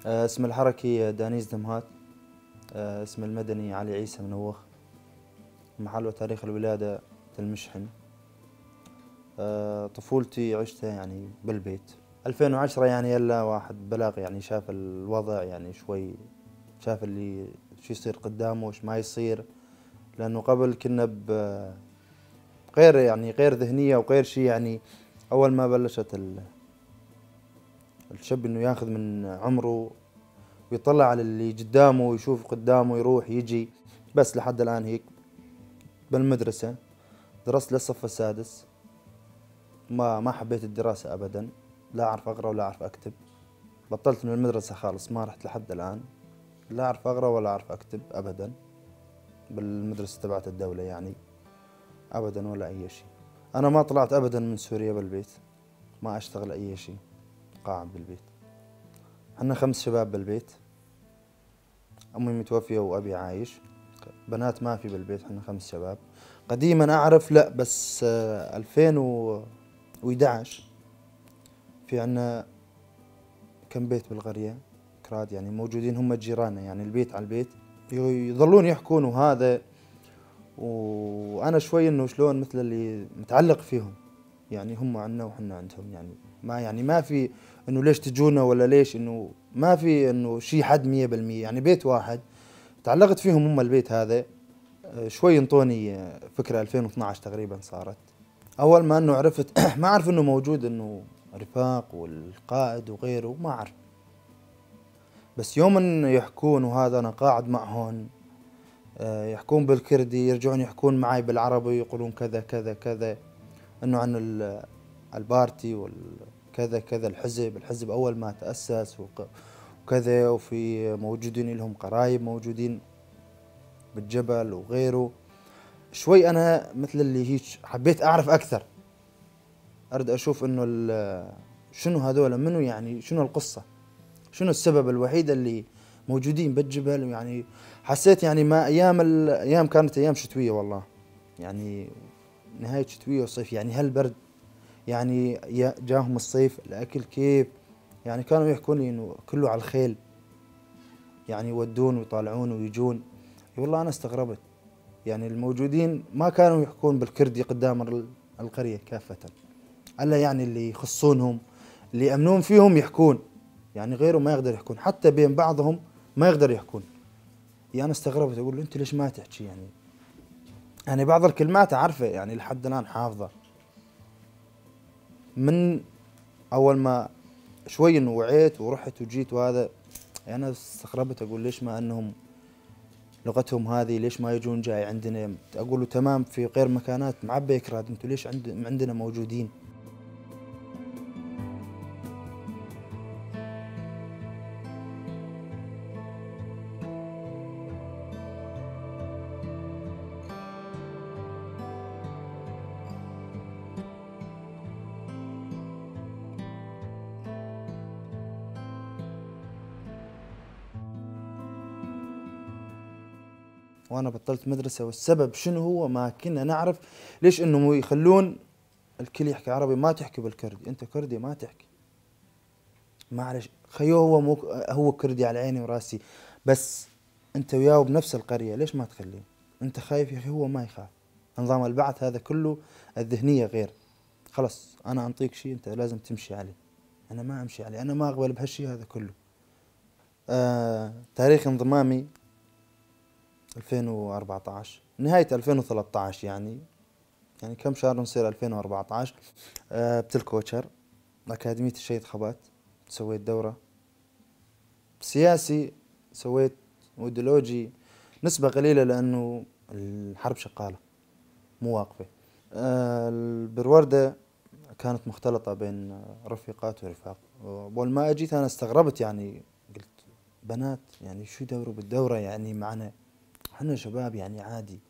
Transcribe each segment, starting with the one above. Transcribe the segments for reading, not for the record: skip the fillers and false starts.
اسم الحركي دانيز دمهات، اسم المدني علي عيسى منوخ، محل وتاريخ الولادة المشحن. طفولتي عشتها يعني بالبيت. 2010 يعني يلا واحد بلغ، يعني شاف الوضع، يعني شوي شاف اللي شو يصير قدامه وش ما يصير، لأنه قبل كنا بغير يعني غير ذهنية وغير شيء. يعني أول ما بلشت الشاب إنه ياخذ من عمره ويطلع على اللي قدامه ويشوف قدامه يروح يجي، بس لحد الآن هيك. بالمدرسة درست للصف السادس، ما حبيت الدراسة أبدا، لا أعرف أقرأ ولا أعرف أكتب. بطلت من المدرسة خالص، ما رحت لحد الآن، لا أعرف أقرأ ولا أعرف أكتب أبدا بالمدرسة تبعت الدولة، يعني أبدا ولا أي شيء. أنا ما طلعت أبدا من سوريا، بالبيت ما أشتغل أي شيء، قاعد بالبيت. عندنا 5 شباب بالبيت، أمي متوفية وأبي عايش، بنات ما في بالبيت، احنا 5 شباب. قديما أعرف لا، بس 2011 في عنا كم بيت بالقرية كراد يعني موجودين، هم جيراننا يعني البيت على البيت، يظلون يحكون وهذا، وأنا شوي إنه شلون مثل اللي متعلق فيهم، يعني هم عنا وحنا عندهم، يعني ما يعني ما في إنه ليش تجونا ولا ليش، إنه ما في إنه شيء حد 100%، يعني بيت واحد تعلقت فيهم هم البيت هذا. شوي انطوني فكرة 2012 تقريبا صارت. أول ما إنه عرفت ما أعرف إنه موجود إنه رفاق والقائد وغيره، ما أعرف، بس يوم إنه يحكون وهذا أنا قاعد معهم، يحكون بالكردي، يرجعون يحكون معي بالعربي، يقولون كذا كذا كذا، إنه عن البارتي والكذا كذا، الحزب أول ما تأسس وكذا، وفي موجودين لهم قرايب موجودين بالجبل وغيره. شوي أنا مثل اللي هيك حبيت أعرف أكثر، أريد أشوف إنه شنو هذول، منو يعني، شنو القصة، شنو السبب الوحيد اللي موجودين بالجبل. يعني حسيت يعني ما أيام الأيام كانت أيام شتوية والله، يعني نهاية شتوية وصيف، يعني هالبرد يعني جاهم الصيف، الأكل كيف، يعني كانوا يحكون لي إنه كله على الخيل، يعني يودون ويطالعون ويجون. والله أنا استغربت، يعني الموجودين ما كانوا يحكون بالكردي قدام القرية كافة، ألا يعني اللي يخصونهم اللي يأمنون فيهم يحكون، يعني غيره ما يقدر يحكون، حتى بين بعضهم ما يقدر يحكون. يعني أنا استغربت، أقول له أنت ليش ما تحكي؟ يعني بعض الكلمات أعرفها، يعني لحد الآن حافظة. من أول ما شوي إنه وعيت ورحت وجيت وهذا، يعني أنا استغربت، أقول ليش ما أنهم لغتهم هذه، ليش ما يجون جاي عندنا؟ أقول له تمام في غير مكانات معبي كراد، أنتوا ليش عندنا موجودين؟ وأنا بطلت مدرسة، والسبب شنو هو ما كنا نعرف ليش إنه يخلون الكل يحكي عربي، ما تحكي بالكردي، أنت كردي ما تحكي. معلش خيو، هو مو هو كردي على عيني وراسي، بس أنت وياه بنفس القرية، ليش ما تخليه؟ أنت خايف يا أخي، هو ما يخاف. نظام البعث هذا كله الذهنية غير، خلص أنا أنطيك شيء أنت لازم تمشي عليه، أنا ما أمشي عليه، أنا ما أقبل بهالشيء هذا كله. تاريخ انضمامي 2014، نهاية 2013، يعني كم شهر نصير 2014. بتلكوتشر أكاديمية الشهيد خبات، سويت دورة سياسي، سويت ايديولوجي نسبة قليلة لأنه الحرب شغالة مو واقفة. البروردة كانت مختلطة بين رفيقات ورفاق. أول ما أجيت أنا استغربت، يعني قلت بنات يعني شو يدوروا بالدورة، يعني معنا احنا شباب، يعني عادي،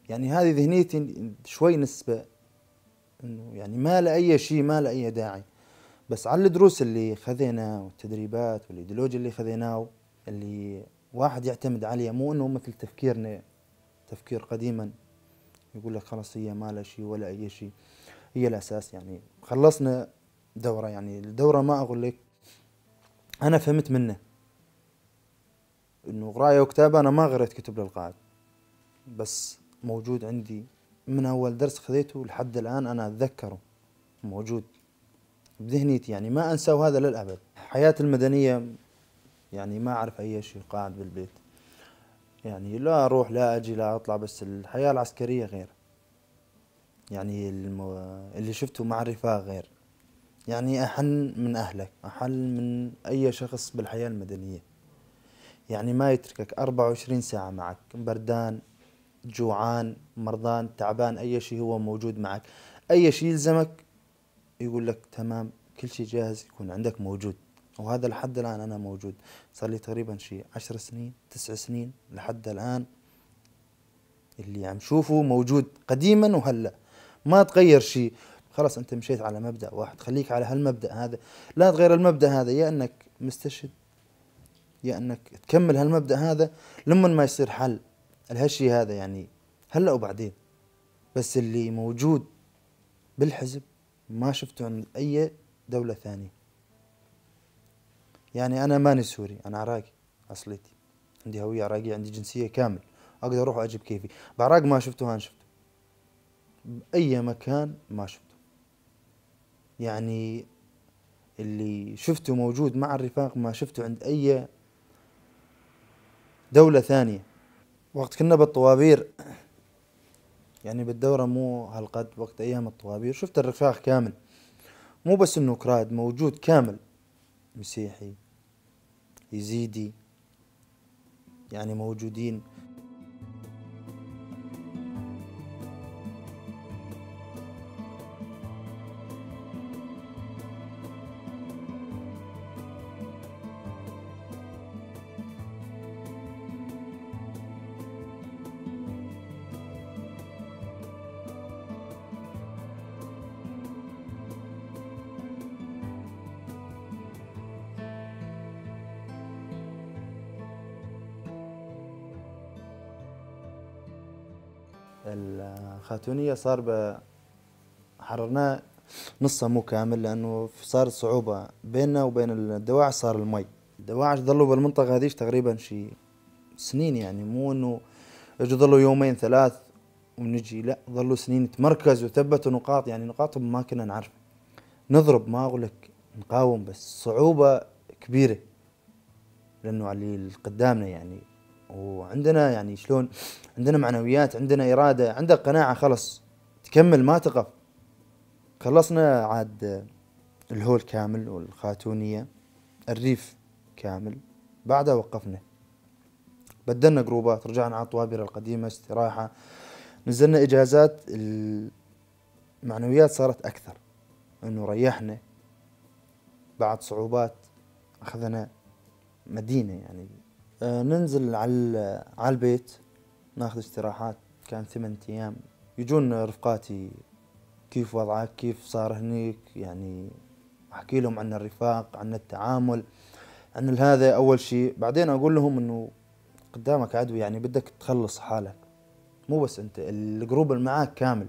يعني هذه ذهنيتي شوي نسبة انه يعني ما له اي شيء، ما له اي داعي. بس على الدروس اللي خذيناه والتدريبات والايديولوجيا اللي خذيناه، اللي واحد يعتمد عليه، مو انه مثل تفكيرنا تفكير قديما يقول لك خلاص هي ما لها شيء ولا اي شيء، هي الاساس. يعني خلصنا دورة، يعني الدورة ما اقول لك انا فهمت منه، إنه قراية وكتابة أنا ما قريت كتب للقائد، بس موجود عندي من أول درس خذيته لحد الآن أنا أتذكره، موجود بذهنيتي، يعني ما أنسى هذا للأبد. حياة المدنية يعني ما أعرف أي شيء، قاعد بالبيت يعني لا أروح لا أجي لا أطلع، بس الحياة العسكرية غير، يعني اللي شفته مع الرفاق غير، يعني أحن من أهلك، أحن من أي شخص بالحياة المدنية، يعني ما يتركك 24 ساعة معك، بردان جوعان مرضان تعبان أي شيء هو موجود معك، أي شيء يلزمك يقول لك تمام كل شيء جاهز يكون عندك موجود. وهذا لحد الآن أنا موجود، صار لي تقريبا شيء 10 سنين 9 سنين لحد الآن اللي عم شوفه موجود قديما وهلا ما تغير شيء. خلاص أنت مشيت على مبدأ واحد، خليك على هالمبدأ هذا، لا تغير المبدأ هذا، يا أنك مستشهد يا أنك تكمل هالمبدأ هذا لما ما يصير حل الهالشي هذا، يعني هلا وبعدين. بس اللي موجود بالحزب ما شفته عند أي دولة ثانية. يعني أنا ماني سوري، أنا عراقي أصليتي، عندي هوية عراقية، عندي جنسية كامل، أقدر أروح وأجيب كيفي. بعراق ما شفته، أنا شفته بأي مكان ما شفته. يعني اللي شفته موجود مع الرفاق ما شفته عند أي دولة ثانية. وقت كنا بالطوابير يعني بالدورة مو هالقد، وقت أيام الطوابير شفت الرفاق كامل، مو بس إنه كراد، موجود كامل، مسيحي يزيدي، يعني موجودين. الخاتونية صار حررناه نصها مو كامل، لأنه صار صعوبة بيننا وبين الدواعش، صار المي. الدواعش ظلوا بالمنطقة هذيك تقريبا شي سنين، يعني مو إنه اجوا ظلوا يومين ثلاث ونجي، لا ظلوا سنين، تمركزوا وثبتوا نقاط، يعني نقاطهم ما كنا نعرف نضرب، ما أقول لك نقاوم، بس صعوبة كبيرة لأنه على اللي قدامنا يعني، وعندنا يعني شلون عندنا معنويات، عندنا إرادة، عندك قناعة خلص تكمل ما تقف. خلصنا عاد الهول كامل والخاتونية، الريف كامل، بعدها وقفنا، بدلنا جروبات، رجعنا على الطوابير القديمة، استراحة، نزلنا إجازات، المعنويات صارت أكثر، إنه ريحنا بعد صعوبات، أخذنا مدينة يعني. ننزل على البيت ناخذ استراحات، كان 8 أيام، يجون رفقاتي كيف وضعك، كيف صار هنيك، يعني أحكي لهم عن الرفاق، عن التعامل، عن هذا أول شيء. بعدين أقول لهم إنه قدامك عدو، يعني بدك تخلص حالك، مو بس أنت، الجروب اللي معاك كامل.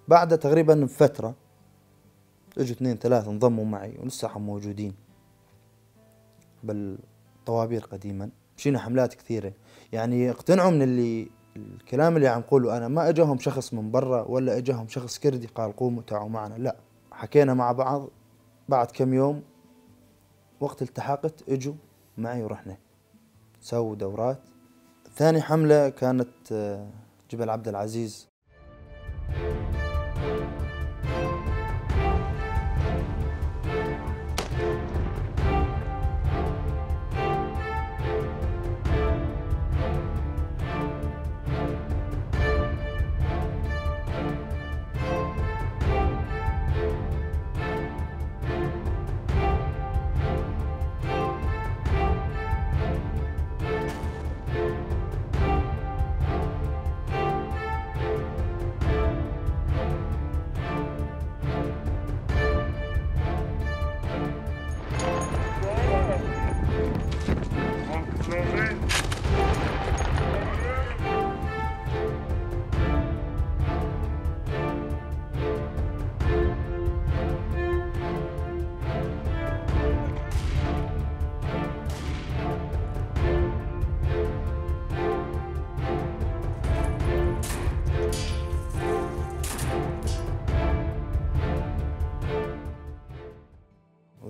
بعدها تقريبا بفترة اجوا 2 3 انضموا معي ولسه هم موجودين بالطوابير قديما. مشينا حملات كثيرة، يعني اقتنعوا من اللي الكلام اللي عم قوله أنا، ما اجاهم شخص من برا ولا اجاهم شخص كردي قال قوموا تعالوا معنا، لا، حكينا مع بعض. بعد كم يوم وقت التحقت اجوا معي ورحنا سووا دورات. ثاني حملة كانت جبل عبد العزيز.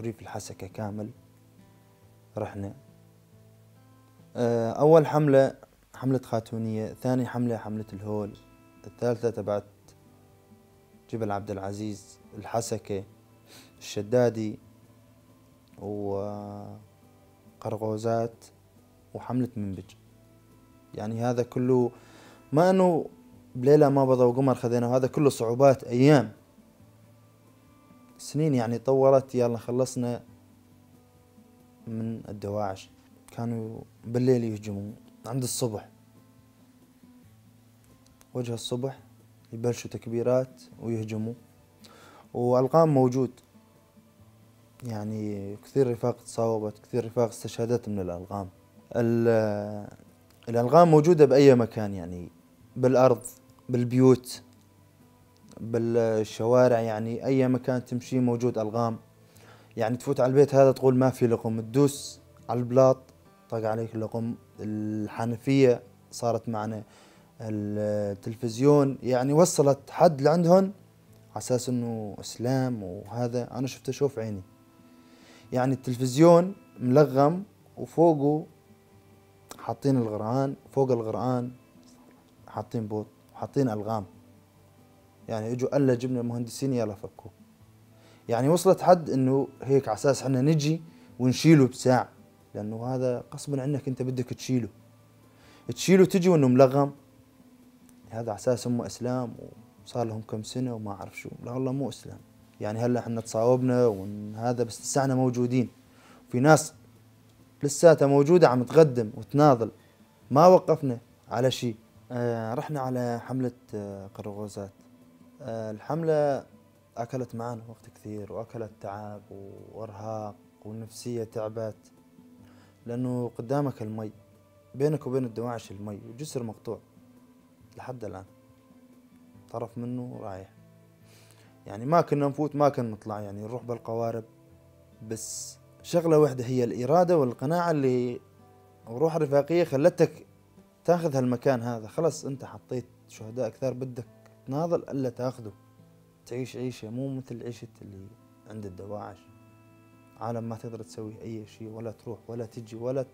وريف الحسكة كامل. رحنا أول حملة حملة خاتونية، ثاني حملة حملة الهول، الثالثة تبعت جبل عبد العزيز، الحسكة، الشدادي، وقرغوزات، وحملة منبج. يعني هذا كله ما انه بليلة ما بضى وقمر خذينا، هذا كله صعوبات ايام سنين يعني طولت. يلا خلصنا من الدواعش. كانوا بالليل يهجموا عند الصبح، وجه الصبح يبلشوا تكبيرات ويهجموا، والقام موجود. يعني كثير رفاق تصاوبت، كثير رفاق استشهدت من الألغام. الألغام موجودة بأي مكان، يعني بالأرض، بالبيوت، بالشوارع، يعني أي مكان تمشي موجود ألغام. يعني تفوت على البيت هذا تقول ما في لقم، تدوس على البلاط طق عليك اللقم. الحنفية صارت معنا، التلفزيون، يعني وصلت حد لعندهم على أساس إنه إسلام وهذا. أنا شفته شوف عيني، يعني التلفزيون ملغم وفوقه حاطين الغرآن، فوق الغرآن حاطين بوط وحاطين ألغام. يعني اجوا قال جبنا مهندسين يلا فكوه. يعني وصلت حد انه هيك على اساس احنا نجي ونشيله بساعة، لانه هذا غصبا عنك انت بدك تشيله، تشيله تجي وانه ملغم. هذا على اساس هم اسلام وصار لهم كم سنة وما اعرف شو. لا والله مو اسلام. يعني هلا احنا تصاوبنا وهذا، بس لساعنا موجودين، في ناس لساتها موجودة عم تقدم وتناضل، ما وقفنا على شيء. رحنا على حملة قرغوزات. الحملة أكلت معنا وقت كثير، وأكلت تعب وإرهاق والنفسية تعبت، لأنه قدامك المي، بينك وبين الدواعش المي، وجسر مقطوع لحد الآن، طرف منه رايح. يعني ما كنا نفوت، ما كنا نطلع، يعني نروح بالقوارب. بس شغلة واحدة هي الإرادة والقناعة اللي وروح الرفاقية خلتك تاخذ هالمكان هذا. خلص أنت حطيت شهداء أكثر، بدك تناضل ألا تاخذه، تعيش عيشة مو مثل عيشة اللي عند الدواعش. عالم ما تقدر تسوي أي شيء، ولا تروح ولا تجي ولا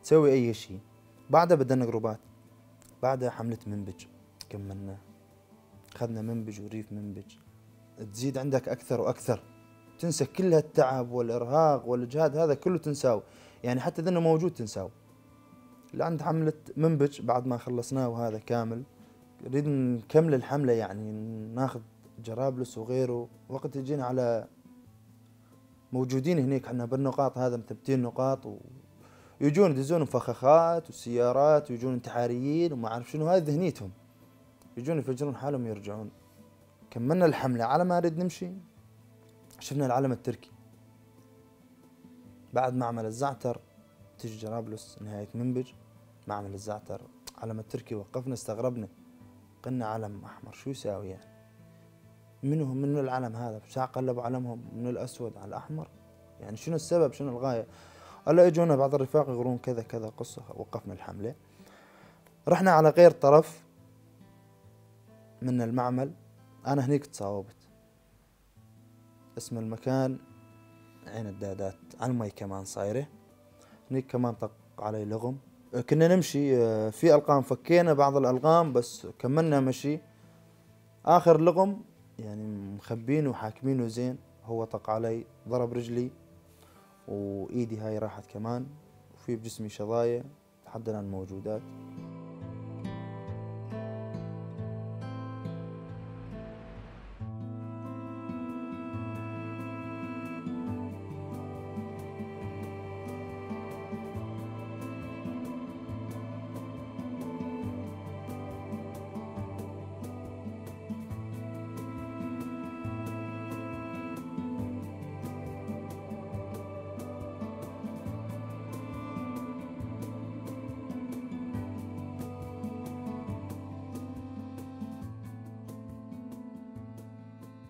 تسوي أي شيء. بعدها بدنا جروبات، بعدها حملة منبج كملنا، أخذنا منبج وريف منبج. تزيد عندك أكثر وأكثر، تنسى كل هالتعب والإرهاق والإجهاد هذا كله تنساه، يعني حتى إذا إنه موجود تنساه. لعند حملة منبج بعد ما خلصناه وهذا كامل، نريد نكمل الحملة، يعني ناخذ جرابلس وغيره. وقت يجينا على موجودين هنيك احنا بالنقاط هذا مثبتين نقاط، ويجون يدزون مفخخات وسيارات، ويجون انتحاريين وما اعرف شنو، هذه ذهنيتهم، يجون يفجرون حالهم ويرجعون. كملنا الحملة، على ما نريد نمشي شفنا العلم التركي. بعد معمل الزعتر تيجي جرابلس نهاية منبج، معمل الزعتر علم التركي، وقفنا استغربنا، قلنا علم أحمر شو يساوي يعني؟ منو منو العلم هذا؟ بساعة قلبوا علمهم من الأسود على الأحمر، يعني شنو السبب؟ شنو الغاية؟ قال اجونا بعض الرفاق يقولون كذا كذا قصة. وقفنا الحملة، رحنا على غير طرف من المعمل. أنا هنيك تصاوبت، اسم المكان عين الدادات، على المي كمان صايرة هنيك، كمان طق علي لغم. كنا نمشي في ألقام، فكينا بعض الألغام بس كملنا مشي. آخر لغم يعني مخبينه وحاكمينه زين، هو طق علي، ضرب رجلي وإيدي هاي راحت كمان، وفي بجسمي شظايا لحد الآن موجودات.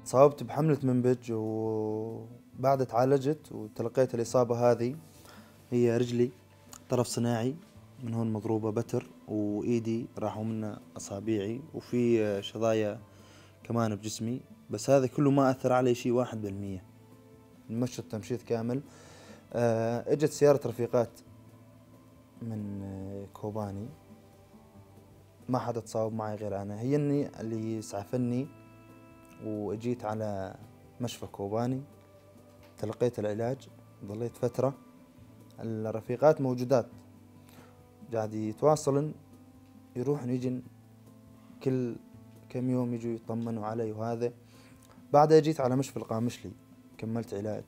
تصاوبت بحملة منبج، وبعد تعالجت وتلقيت الإصابة هذه، هي رجلي طرف صناعي من هون مضروبة بتر، وإيدي راحوا منها أصابيعي، وفي شظايا كمان بجسمي، بس هذا كله ما أثر علي شيء 1%. نمشط تمشيط كامل. اجت سيارة رفيقات من كوباني، ما حدا تصاوب معي غير انا، هي اللي سعفني، واجيت على مشفى كوباني تلقيت العلاج. ضليت فترة، الرفيقات موجودات قاعد يتواصلن، يروحن يجن كل كم يوم يجوا يطمنوا علي وهذا. بعدها جيت على مشفى القامشلي كملت علاج،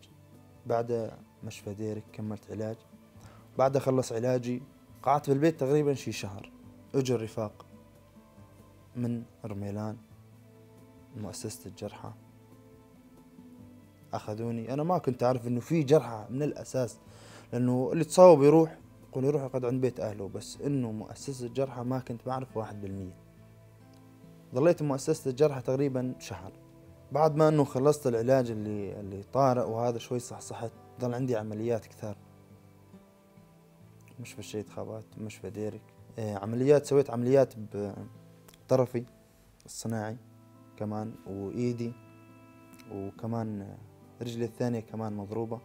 بعدها مشفى ديرك كملت علاج، بعدها خلص علاجي قعدت بالبيت تقريبا شي شهر. اجوا الرفاق من رميلان مؤسسة الجرحى اخذوني. انا ما كنت اعرف انه في جرحى من الاساس، لانه اللي تصاوب يروح يقول يروح يقعد عند بيت اهله، بس انه مؤسسة الجرحى ما كنت بعرف 1%. ظليت مؤسسة الجرحى تقريبا شهر. بعد ما انه خلصت العلاج اللي طارئ وهذا شوي صحصحت، ظل عندي عمليات كثار، مشفى الشهيد خابات، مشفى ديرك، عمليات، سويت عمليات بطرفي الصناعي كمان وايدي، وكمان رجلي الثانية كمان مضروبة،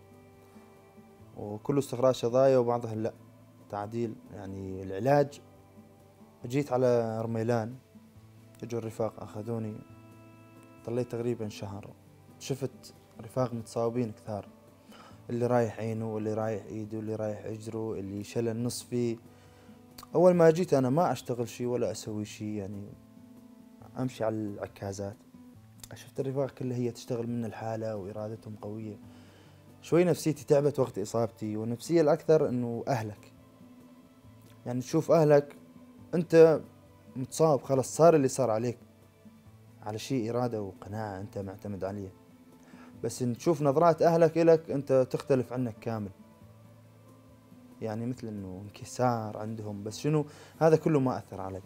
وكله استخراج شظايا وبعضها لا تعديل يعني العلاج. جيت على رميلان، اجوا الرفاق اخذوني، ضليت تقريبا شهر. شفت رفاق متصاوبين كثار، اللي رايح عينه واللي رايح ايده واللي رايح اجره، اللي شل النص فيه. اول ما جيت انا ما اشتغل شيء ولا اسوي شيء، يعني امشي على العكازات. شفت الرفاق كلها هي تشتغل من الحالة وارادتهم قوية. شوي نفسيتي تعبت وقت اصابتي، والنفسية الاكثر انه اهلك، يعني تشوف اهلك انت متصاب خلص صار اللي صار عليك، على شيء إرادة وقناعة أنت معتمد عليه، بس إن تشوف نظرات أهلك إلك أنت تختلف عنك كامل، يعني مثل إنه انكسار عندهم. بس شنو هذا كله ما أثر علي.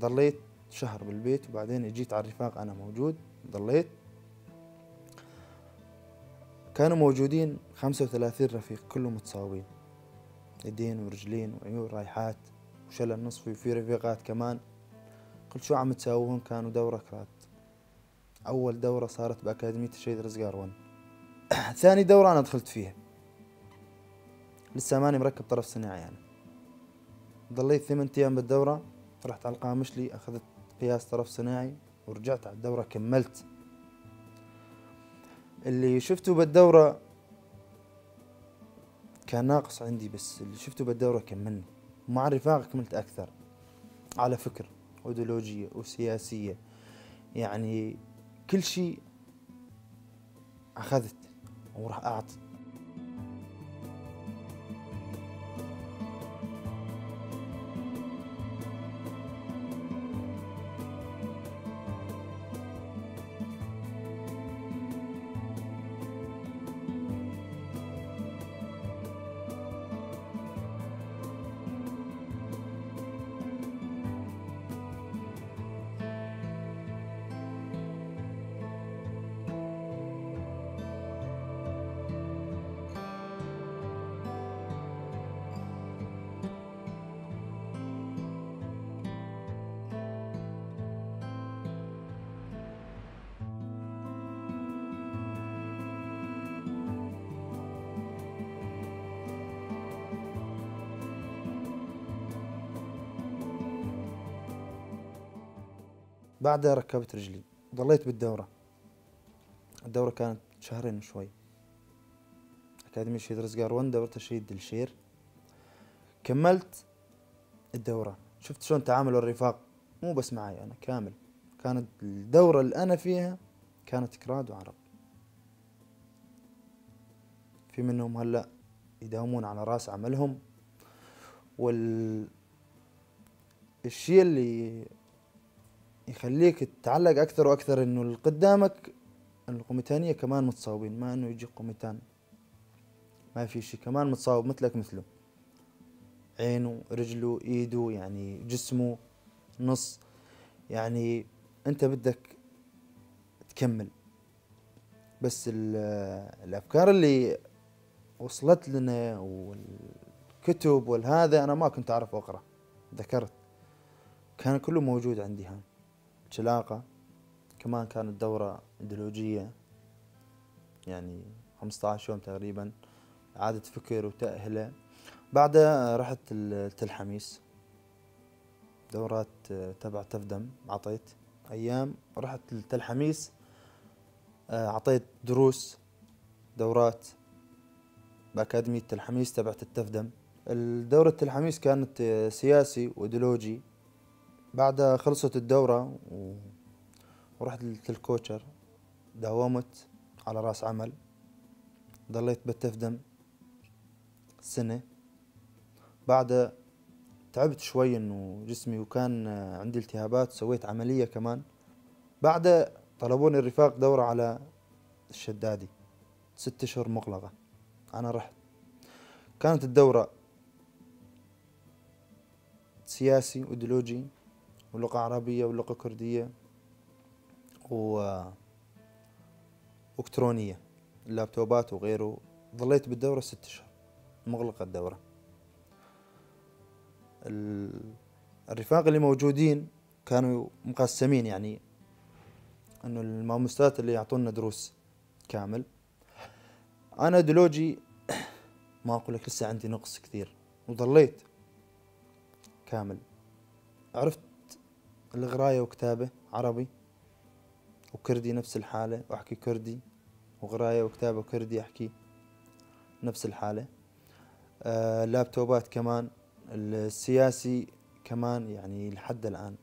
ضليت شهر بالبيت، وبعدين جيت على الرفاق أنا موجود، ضليت كانوا موجودين 35 رفيق كلهم متصاوبين، يدين ورجلين وعيون رايحات وشلل نصفي، وفي رفيقات كمان. قلت شو عم تساوون؟ كانوا دورة كرات. أول دورة صارت بأكاديمية الشهيد رزقار 1. ثاني دورة أنا دخلت فيها لسه ماني مركب طرف صناعي يعني. ضليت 8 أيام بالدورة، رحت على القامشلي أخذت قياس طرف صناعي ورجعت على الدورة كملت. اللي شفته بالدورة كان ناقص عندي، بس اللي شفته بالدورة كملني، ومع الرفاق كملت أكثر على فكر ايديولوجية وسياسية، يعني كل شيء أخذت وراح أعطي. بعدها ركبت رجلي، ضليت بالدورة. الدورة كانت شهرين وشوي. أكاديمية الشهيد رزقار 1، دورة الشهيد دلشير. كملت الدورة، شفت شلون تعاملوا الرفاق، مو بس معي أنا كامل. كانت الدورة اللي أنا فيها كانت كراد وعرب، في منهم هلأ يداومون على رأس عملهم. والشيء اللي يخليك تتعلق أكثر وأكثر إنه اللي قدامك القومتانية كمان متصاوبين، ما إنه يجي قومتان ما في شيء، كمان متصاوب مثلك مثله، عينه رجله إيده يعني جسمه نص، يعني أنت بدك تكمل. بس الأفكار اللي وصلت لنا والكتب والهذا أنا ما كنت أعرف أقرأ، ذكرت كان كله موجود عندي هان. شلاقة كمان كانت دورة إيديولوجية، يعني 15 يوم تقريبا، إعادة فكر وتأهلة. بعدها رحت تل حميس، دورات تبع تفدم، عطيت أيام. رحت لتل حميس، عطيت دروس دورات بأكاديمية تل حميس تبعت التفدم. الدورة تل حميس كانت سياسي وإيديولوجي. بعدها خلصت الدورة ورحت لتل كوتشر، داومت على راس عمل، ضليت بالتفدم سنة. بعدها تعبت شوي انه جسمي وكان عندي التهابات، سويت عملية كمان. بعدها طلبوني الرفاق دورة على الشدادي 6 اشهر مغلقة. انا رحت، كانت الدورة سياسي وايديولوجي ولغة عربية ولغة كردية والكترونية، اللابتوبات وغيره. ظليت بالدورة 6 اشهر مغلقة الدورة. الرفاق اللي موجودين كانوا مقسمين، يعني انه الماموستات اللي يعطونا دروس كامل. انا ايديولوجي ما اقول لك لسه عندي نقص كثير، وظليت كامل. عرفت القراية وكتابة عربي وكردي نفس الحالة، واحكي كردي وقراية وكتابة كردي احكي نفس الحالة. لابتوبات كمان، السياسي كمان، يعني لحد الآن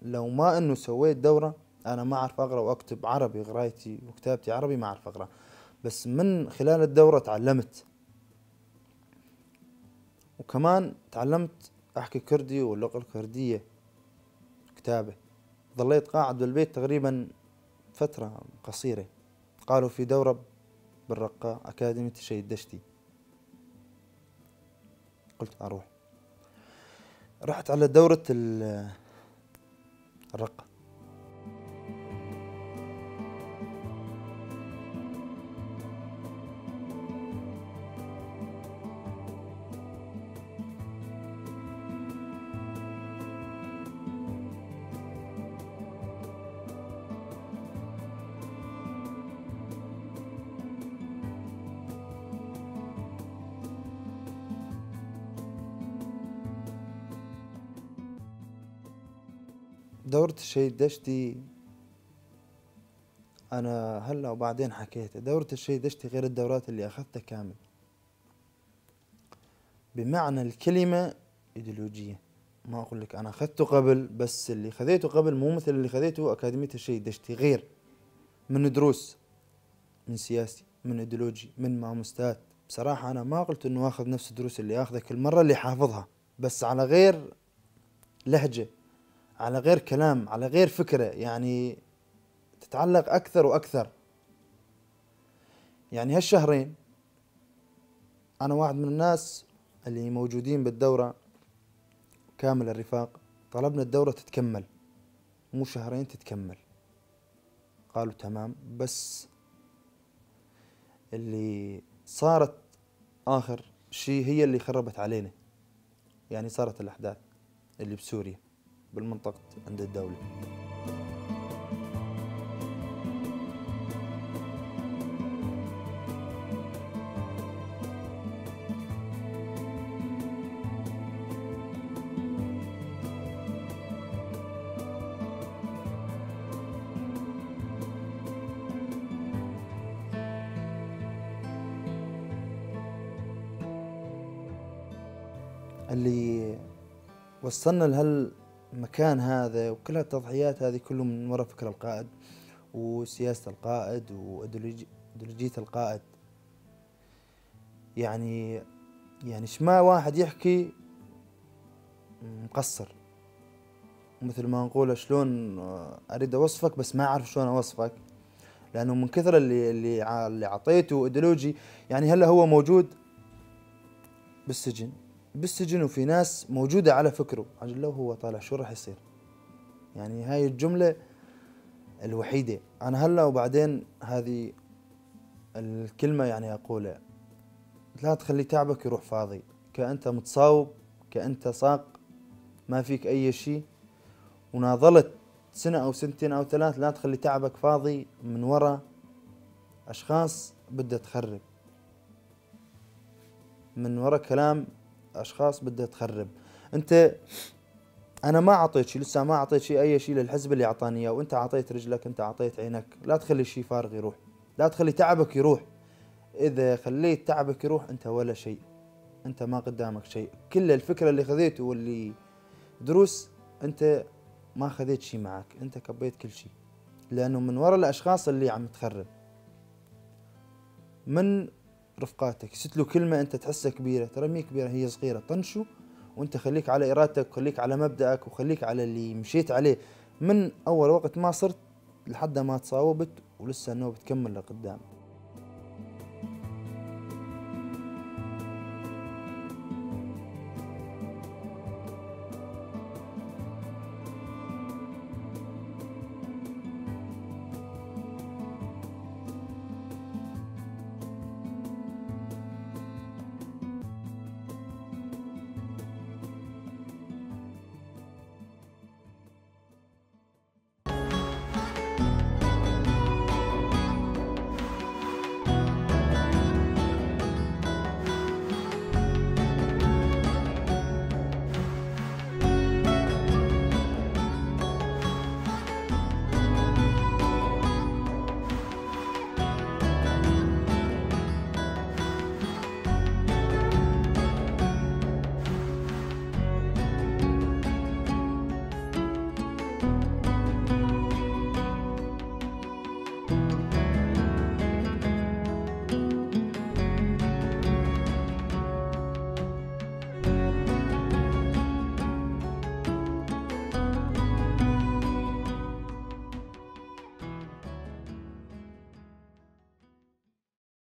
لو ما انه سويت دورة انا ما اعرف اقرأ واكتب عربي، قرايتي وكتابتي عربي ما اعرف اقرأ، بس من خلال الدورة تعلمت، وكمان تعلمت احكي كردي واللغة الكردية كتابة. ظليت قاعد بالبيت تقريبا فترة قصيرة. قالوا في دورة بالرقة أكاديمية الشهيد دشتي، قلت أروح. رحت على دورة الرقة. دورة الشهيد دشتي أنا هلا وبعدين حكيت، دورة الشهيد دشتي غير الدورات اللي أخذتها كامل، بمعنى الكلمة إيديولوجية. ما أقول لك أنا أخذته قبل، بس اللي خذيته قبل مو مثل اللي خذيته أكاديمية الشهيد دشتي، غير من دروس، من سياسي، من إيديولوجي، من ماموستات. بصراحة أنا ما قلت إنه آخذ نفس الدروس اللي آخذها كل مرة اللي حافظها، بس على غير لهجة، على غير كلام، على غير فكرة، يعني تتعلق أكثر وأكثر. يعني هالشهرين أنا واحد من الناس اللي موجودين بالدورة كامل الرفاق، طلبنا الدورة تتكمل، مو شهرين تتكمل. قالوا تمام، بس اللي صارت آخر شيء هي اللي خربت علينا، يعني صارت الأحداث اللي بسوريا بالمنطقة عند الدولة. اللي وصلنا لهالمكان هذا وكل هالتضحيات هذه كله من وراء فكر القائد وسياسة القائد وإيديولوجية القائد. يعني ما واحد يحكي مقصر، مثل ما نقول شلون أريد أوصفك بس ما أعرف شلون أوصفك، لأنه من كثر اللي عطيته إيديولوجي. يعني هلا هو موجود بالسجن وفي ناس موجودة على فكره، عجل لو هو طالع شو راح يصير؟ يعني هاي الجملة الوحيدة أنا هلا وبعدين هذه الكلمة يعني أقولها، لا تخلي تعبك يروح فاضي، كأنت متصاوب، كأنت ساق، ما فيك أي شيء، وناضلت سنة أو سنتين أو 3، لا تخلي تعبك فاضي من وراء أشخاص بدها تخرب، من ورا كلام أشخاص بدها تخرب. أنت أنا ما أعطيت شيء، لسه ما أعطيت شيء أي شيء للحزب اللي أعطاني إياه، وأنت أعطيت رجلك، أنت أعطيت عينك. لا تخلي شيء فارغ يروح، لا تخلي تعبك يروح. إذا خليت تعبك يروح أنت ولا شيء، أنت ما قدامك شيء. كل الفكرة اللي خذيته واللي دروس أنت ما خذيت شيء معك، أنت كبيت كل شيء، لأنه من وراء الأشخاص اللي عم تخرب. من رفقاتك ستلو كلمة أنت تحسها كبيرة، ترى مي كبيرة، هي صغيرة، طنشوا وأنت خليك على إرادتك، وخليك على مبدأك، وخليك على اللي مشيت عليه من أول وقت ما صرت لحد ما تصاوبت، ولسه إنه بتكمل لقدام.